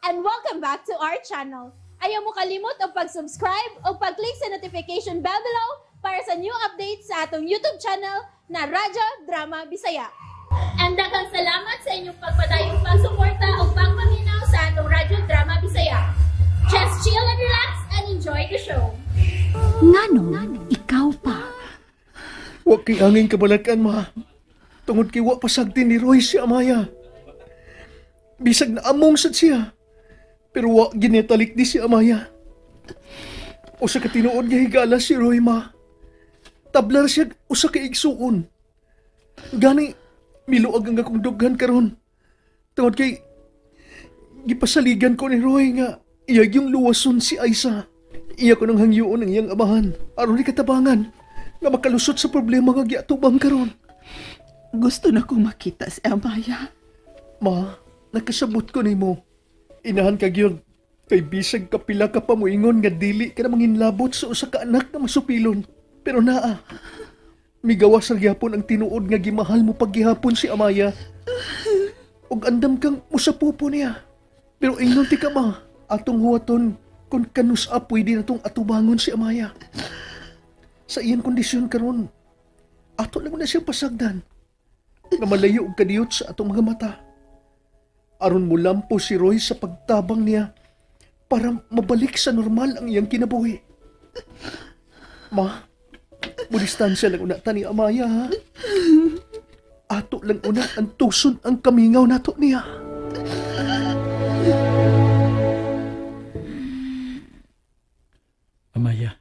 And welcome back to our channel. Ayaw mo kalimot og pag-subscribe o pag-click sa notification bell below para sa new updates sa atong YouTube channel na Radyo Drama Bisaya. And daghang salamat sa inyong pagpadayong pagsuporta o pagpaminaw sa atong Radyo Drama Bisaya. Just chill and relax and enjoy the show. Nganong ikaw pa? Wa kay angin kabalakan, ma. Tungod kay wa pasagtin ni Roy si Amaya. Bisag na among sad siya. Pero wa ginetalik di si Amaya. Usa ka tinuod nga higala si Roy, ma. Tablar siya usa ka igsuon. Gani miluag ang akong dughan karon. Tungod kay gipasaligan ko ni Roy nga iya yung luwason si Aiza. Iya ko nang hangyoon ang iyang amahan aron ni katabangan nga makalusot sa problema nga giatubang karon. Gusto na kong makita si Amaya. Ma, nakasabot ko nimo. Inahan ka gyud kay bisag kapila ka pa moingon nga dili ka na manginlabot sa usa ka anak na masupilon. Pero naa, migawas ra gyapon ang tinuod nga gimahal mo paggihapon si Amaya. Ug andam kang musapupo niya. Pero ingnon ti ka ma, atong huwaton kung kanus-a pwede na tong atubangon si Amaya. Sa iyang kondisyon karon, ato lang na siyang pasagdan nga malayo og kadiyot sa atong mga mata. Aron mulampo si Roy sa pagtabang niya para mabalik sa normal ang iyang kinabuhi. Ma, mudistansya lang una ta ni Amaya, ha? Ato lang una ang tuson ang kamingaw nato niya. Amaya.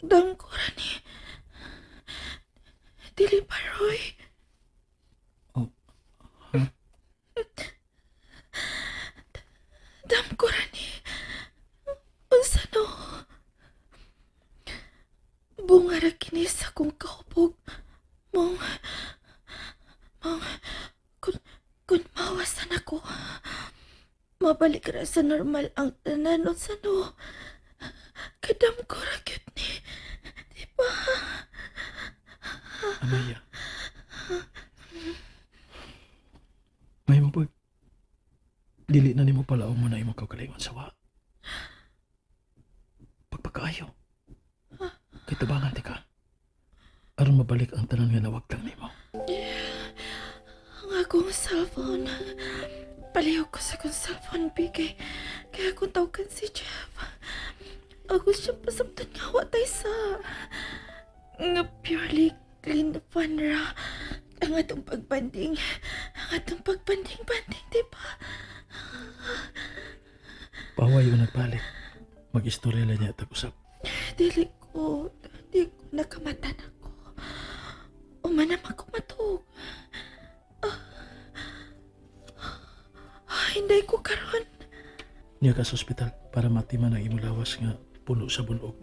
Dam ko rani. Dili pa, Roy. Oh, huh? Dam ko rani. Unsa no? Bunga ra kini sa akong kahubog. Mong, kun mawasan ako, mabalik ra sa normal ang tanan. Unsa no? Kadam ko ra gyud ni. Di ba? Amaya. May mo pag dili na nimo palaom mo na imong kaugalingon sa wa. Pagpakaayo. Kay tabangan ti ka. Aron mabalik ang tanan nga nawagtang nimo. Ang akong cellphone. Palihog ko sa akong cellphone, bigay. Kaya akong tawagan si Jeff. Ako siya pasabtan nga watay sa nga purely clean fun ra. Ang atong pagbanding. Ang atong pagbanding-banding, di ba? Paway o nagbalik. Mag-istorya lang niya at tag-usap. Dili ko. Di ko nakamatan ako. Umanam ako matug. Hindi ko karon. Niya ka sa ospital para matiman ang imong lawas nga puno sa bunog.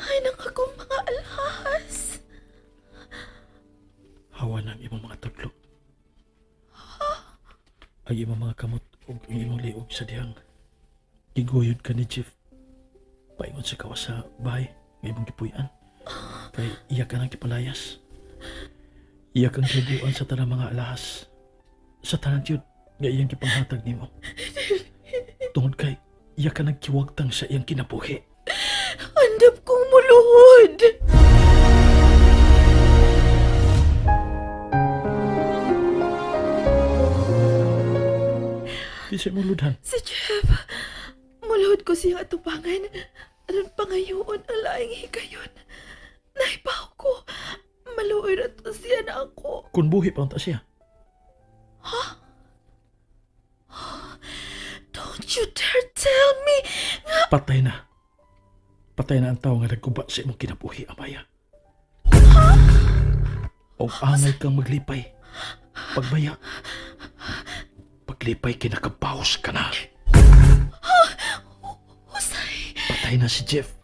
Ay nang akong mga alahas. Hawa ng imong mga tudlo. Ang imong mga kamot ug ang imong liog sa dihang giguyod ka ni Jeff. Paingon sa kawas sa bahay nga imong gipuy-an. Kay iya ka nang gipalayas. Iya kang gibuan sa tanang mga alahas. Sa tanan yun nga iyang gipanghatag nimo. Tungod kay iya ka nagkiwagtang sa iyang kinabuhi. Andap kong muluhod. Di siya muludhan. Si Jeff, muluhod ko siyang atubangan. Aron pangayoon ang laing higayon. Naipaw ko. Maluoy na to siya na ako. Kung buhi pa unta siya. Huh? Don't you dare tell me nga... Patay na. Patay na ang tao nga nagkuba sa imong kinabuhi, Amaya. Huh? Og angay kang maglipay. Pagbaya. Paglipay, kinakabaos ka na. Huh? Usay. Patay na si Jeff.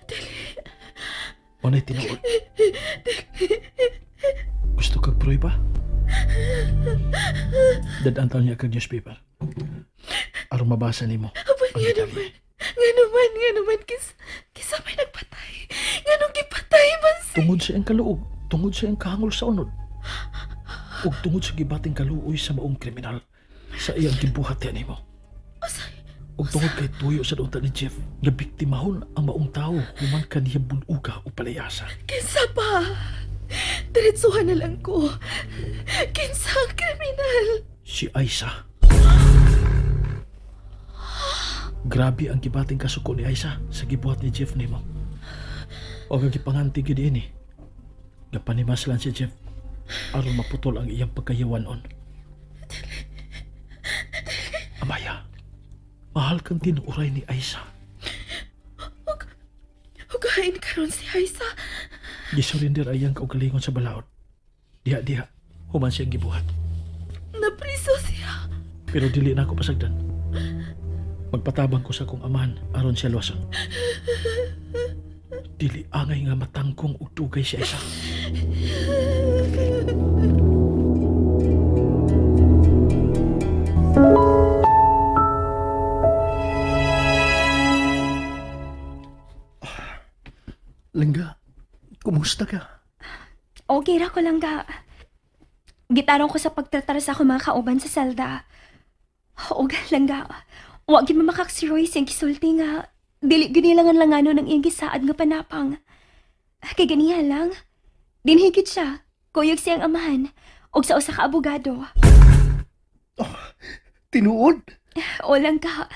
Dili. Unay tinuod. Gusto kag prueba? Dadaan taon niya kag newspaper. Aron Aron mabasa nimo. Apan Ang nga detalye. naman. Nga naman. Kisa may nagpatay. Nga nung gipatay man si... Tungod sa iyang kaluog, tungod sa iyang kahangol sa unod, ug tungod sa gibating kaluoy sa maong kriminal sa iyang gibuhat niya nimo. Usay. Ug tungod kay tuyo sa unta ni Jeff, nga biktimahon ang maong tawo human kaniya bunuga o palayasa. Kinsa pa? Diretsuhan na lang ko. Kinsa ang kriminal? Si Aisa. Grabe ang gibating kasuko ni Aisa sa gibuhat ni Jeff nimo. O ang gipanganti gid ini. Gapanimas lang si Jeff aron maputol ang iyang pagkayawanon. Amaya, mahal kang tinuuray ni Aisa. Hugain karon si Aisa. Gisurrender ayang kaugalingon sa balaod. Diha-diha, human siyang gibuhat. Napriso siya. Pero dili na ako pasagdan. Magpatabang ko sa akong amahan aron siya luwason. Dili angay nga matangkong og dugay si Aisa. Langga, kumusta ka? Okay ra ko lang ga. Gitarong ko sa pagtratar sa akong mga kauban sa selda. Og langga. Wa gid mamakak si Royce ang gisulti nga dili ginilangan langano ng iyang gisaad nga panapang. Kay ganiha lang. Dinhigit siya. Kuyog siyang amahan og sa usa ka abogado. Tinuod? O lang ka.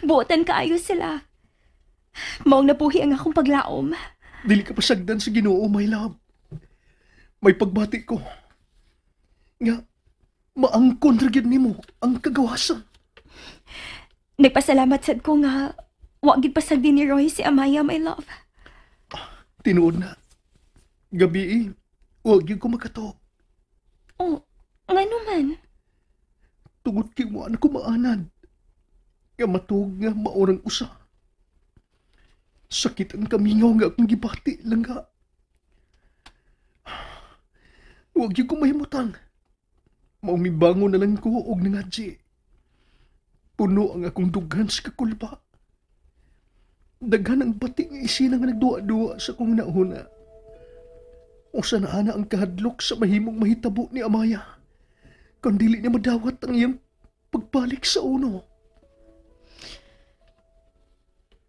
Buotan kaayo sila. Maong napuhi ang akong paglaom. Dili ka pasagdan sa Ginoo, my love. May pagbati ko. Nga, maangkon ra gyud nimo ang kagawasan. Nagpasalamat sad ko nga wa gid pasagdi ni Roy si Amaya, my love. Tinuod na. Gabi, wa gyud ko makatuog. Oh, ngano man? Tungod kay wa na ko maanad. Nga matuog nga maorang usa. Sakit ang kamingaw nga akong gibati lang nga. Wa gyud ko mahimutang. Maumibangon na lang ko og nangadji. Puno ang akong dughan sa kakulba. Daghan ang bati nga isina nga nagduwa-duwa sa akong nauna. Usa na ana ang kahadlok sa mahimong mahitabo ni Amaya. Kung dili niya madawat ang iyang pagbalik sa uno.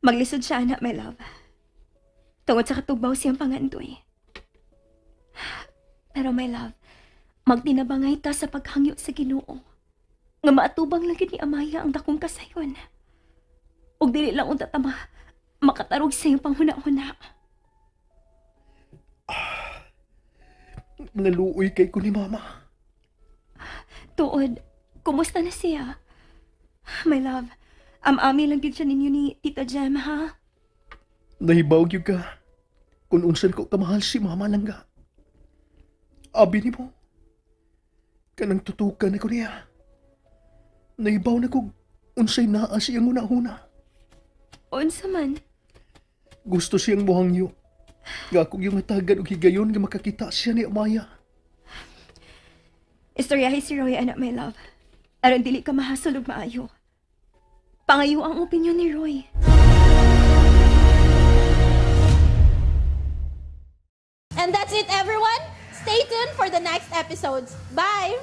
Maglisod siya, anak, my love. Tungod sa katugbaw siyang pangandoy. Pero my love, magtinabangay ta sa paghangyo sa Ginoo. Nga maatubang lang gid ni Amaya ang dakong kasayon. Ug dili lang unta ta makatarog sa iyang panghuna-huna. Naluoy kay ko ni Mama. Tuod, kumusta na siya? My love, am-ami lang gid siya ninyo ni Tita Jem, ha? Nahibaw gyud ka kung unsan ko kamahal si Mama langga. Abi nimo, kanang tutukan ako niya. Nahibaw na ko unsay naa siyang una-una. Unsa man? Gusto siyang muhangyo. Nga akong yung hatagan og higayon nga makakita siya ni Amaya. Istoryahe si Roy, anak, my love. Aron dili ka mahasol og maayo. Pangayo ang opinyon ni Roy. And that's it, everyone. Stay tuned for the next episodes. Bye!